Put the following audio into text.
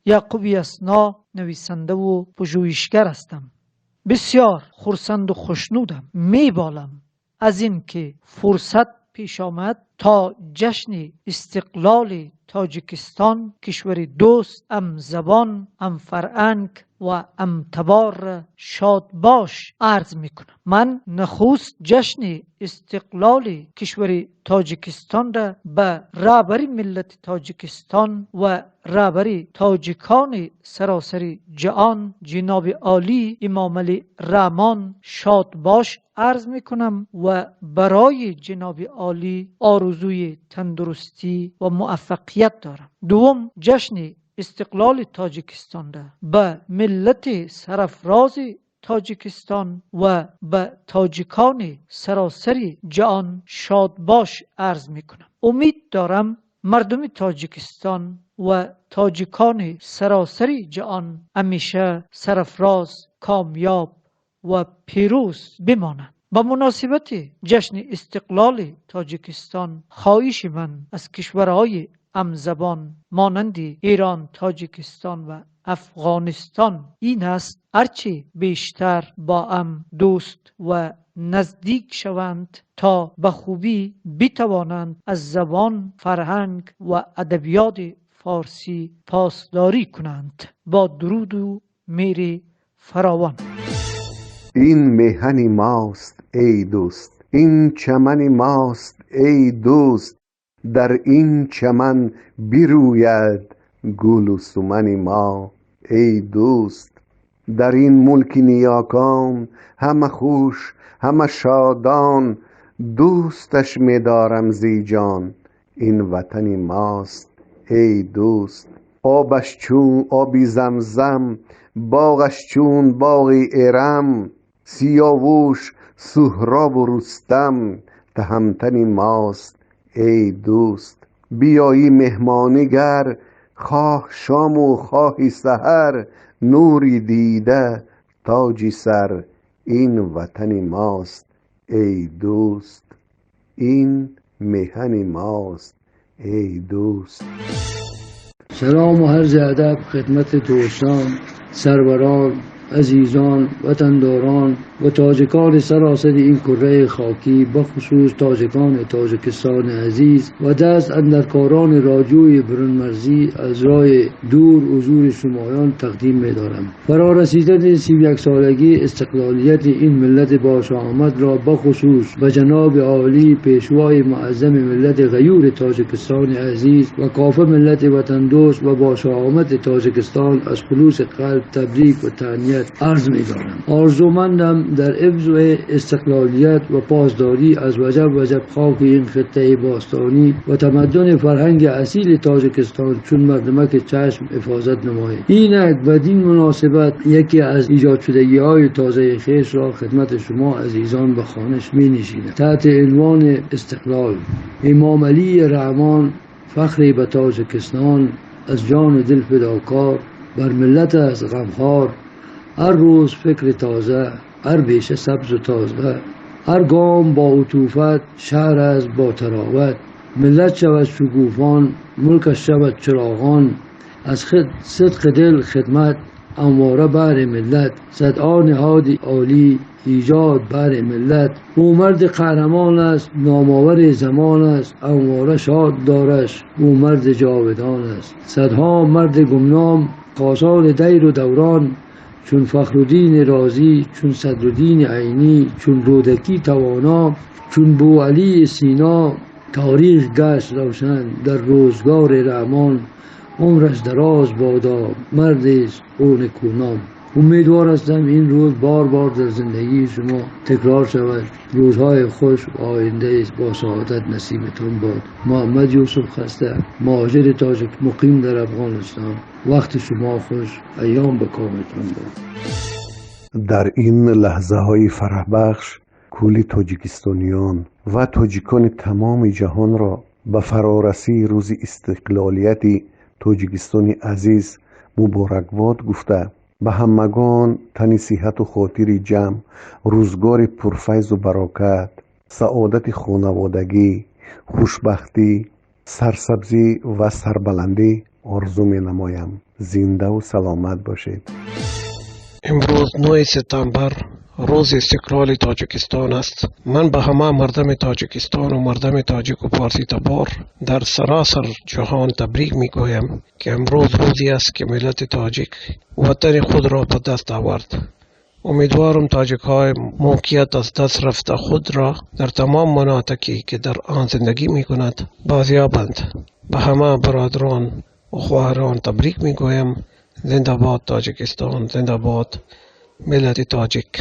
یعقوب یسنا، نویسنده و پژوهشگر هستم. بسیار خرسند و خوشنودم، میبالم از اینکه فرصت پیش آمد تا جشن استقلال تاجیکستان، کشور دوست، ام زبان، ام فرهنگ و ام تبار، شاد باش عرض میکنم. من نخست جشن استقلال کشور تاجیکستان را به رهبری ملت تاجیکستان و رهبری تاجیکان سراسر جهان، جناب عالی امام علی رحمان، شاد باش عرض میکنم و برای جناب عالی آرزوی تندرستی و موفقیت دارم. دوم، جشن استقلال تاجیکستان را به ملت سرافراز تاجیکستان و به تاجیکان سراسر جهان شاد باش عرض میکنم. امید دارم مردم تاجیکستان و تاجیکان سراسر جهان همیشه سرافراز، کامیاب و پیروز بمانند. به مناسبت جشن استقلال تاجیکستان، خواهش من از کشورهای همزبان مانند ایران، تاجیکستان و افغانستان این است هرچه بیشتر با هم دوست و نزدیک شوند تا به خوبی بتوانند از زبان، فرهنگ و ادبیات فارسی پاسداری کنند. با درود و مهر فراوان. این میهن ماست ای دوست، این چمن ماست ای دوست، در این چمن بروید گل و سمن ما ای دوست. در این ملک نیاکان همه خوش همه شادان، دوستش می‌دارم زی جان، این وطن ماست ای دوست. آبش چون آبی زمزم، باغش چون باغ ارم، سیاوش سهراب و رستم تهمتن ماست ای دوست. بیایی مهمانی گر خواه شام و خواهی سحر، نوری دیده تاجی سر، این وطن ماست ای دوست. این میهن ماست ای دوست. سلام و عرض ادب خدمت دوستان، سروران، عزیزان، وطنداران و تاجکان سراسر این کره خاکی، بخصوص تاجکان تاجکستان عزیز و دست اندرکاران رادیوی برون مرزی از راه دور حضور شمایان تقدیم می‌دارم. فرارسیدن 31 سالگی استقلالیت این ملت باشهامت را بخصوص به جناب عالی پیشوای معظم ملت غیور تاجکستان عزیز و کافه ملت وطن دوست و باشهامت تاجکستان از خلوص قلب تبریک و تهنیت عرض می‌دارم. آرزومندم در حفظ استقلالیت و پاسداری از وجب وجب خاک این خطه باستانی و تمدن فرهنگ اصیل تاجکستان چون مردمک چشم حفاظت نمایید. اینک بدین مناسبت یکی از ایجاد شدگی‌های تازه خویش را خدمت شما عزیزان به خوانش می‌نشینم تحت عنوان استقلال. امام علی رحمان فخری به تاجکستان، از جان و دل فداکار، بر ملت از غمخوار، هر روز فکر تازه، هر بیشه سبز و تازه، هر گام با عطوفت، شهر از با تراوت، ملت شود شکوفان، ملکش شود چراغان، از خود صدق دل خدمت، همواره بهر ملت، صدها نهاد عالی ایجاد بهر ملت. او مرد قهرمان است، نامآور زمان است، همواره شاد دارش، او مرد جاودان است. صدها مرد گمنام، خاصان دیر و دوران، چون فخرالدین رازی، چون صدرالدین عینی، چون رودکی توانا، چون بوعلی سینا، تاریخ گشت روشن در روزگار رحمان، عمرش دراز بادا، مرد است او نکونام. امیدوار هستم این روز بار بار در زندگی شما تکرار شود. روزهای خوش و آینده با سعادت نصیبتان باد. محمد یوسف خسته، مهاجر تاجک مقیم در افغانستان. وقت شما خوش، ایام به کامتان باد. در این لحظه های فرح بخش کل تاجیکستانیان و تاجیکان تمام جهان را به فرارسی روز استقلالیت تاجیکستان عزیز مبارکباد گفته، به همگان تن صحت و خاطر جمع، روزگار پرفیض و برکت، سعادت خانوادگی، خوشبختی، سرسبزی و سربلندی Орзу менамоям. Зиндаву саломат бошед. Имрӯз 9 сентябр, рӯзи истиқлоли Тоҷикистон аст. Ман ба ҳама мардами Тоҷикистону мардами тоҷику форситабор дар саросар ҷаҳон табрик мегӯям, ки имрӯз рӯзе аст, ки миллати тоҷик ватани худро ба даст овард. Умедворам, тоҷикҳои мулкият аз даст рафта худро дар тамом манотиқе, ки дар он зиндагӣ мекунад, бозёбанд. Ба ҳама бародарон ва хоҳарон табрик мегӯям. Зинда бод Тоҷикистон, зинда бод миллати тоҷик.